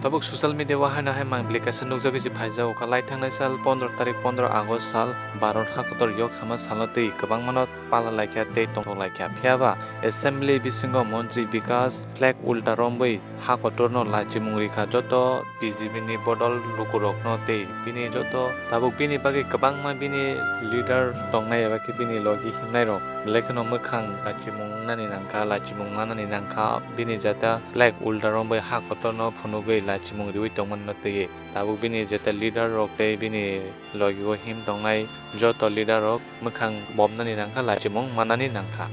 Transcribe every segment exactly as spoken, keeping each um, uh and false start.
Tabuk social media o haino hai mangpili kaisa nukjagwi se phaijago kha, lai thangnai sal pondro tarik, pondro August sal, Bharat hakotor yok sama salno twi kwbangmano pala laikha tei tongthok laikha. Phiyaba assembly bisingo montri Bikas flag ulta romwi hakotorno lachimung rikha joto B J P ni bodol lukurokno tei bini joto tabuk bini bagwi kwbangma bini leader tongnai eba khe bini logi himnairok belai kheno mwkhang lachimung wngnani nangkha, lachimung manani nangkha, bini jata flag ulta romwi hakotorno phunugwi lachimung riwi tongmani twiwi. Tabuk bini jeta leader rok tei bini logi o him tongnai joto leader rok mwkhang bomnani nangkha, lachimung manani nangkha.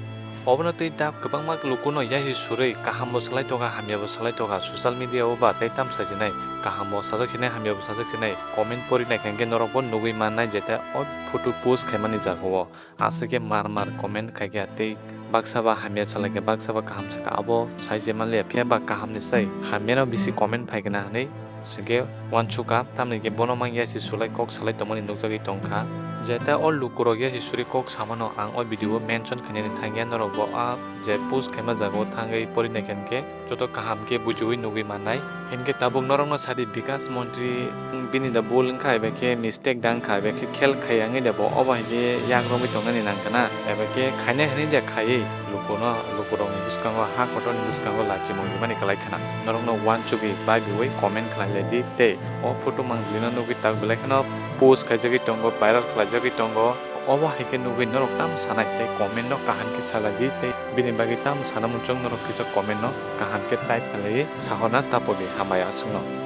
Obono twi dak kwbangma lukuno yasi surwi kahambo salai tokha, hamyabo salai tokha, social media o ba tei tam sajinai, kahambo sajak sinai, hamyabo sajak sinai, comment pori naikha hwnkhe norokbo nugwi mannai jeta o photo post khaimani jagao. Aswk khe mar mar comment khaikha tei baksa ba hamya salaikha, baksa ba kaham sakha, abo sai se manliya, phiya ba kahamni sai hamyano bisi comment phaikha na hwnwi swngkhe uansukha, tamni khe bono mang yasi sulai kok salai tongmani nukjagwi tongkha. Jeta o lukurok yasi suri kok samano ang o video o mention khainani thangya, norokbo a je post khaima jagao thangwi pori naikha hwnkhe joto kaham khe bujiwi nugwi mannai. Hinkhe tabuk norokno sadi Bikas montri bini da bul wngkha eba khe mistake da wngkha eba khe khel khaiya wngwi da bo obo hai khe yak romwi tongnani nangkha na eba khe khainai hwnwi da khaiwi lukuno lukurokni bwskango ha kotorni bwskango lachimung rimani kwlai khna. Norokno uansugwi baibiwi comment khlai lai di tei o photo mangpilino nugwi tak belai kheno post khaijagwi tongo, viral khlaijagwi tongo. Obo hai khe nugwi norok tamo sanai tei comment no kaham khe salai di tei bini bagwi tamo sana muchung norok kisa comment no kaham khe type khlaiwi sahorna tapogi hambai aswkno.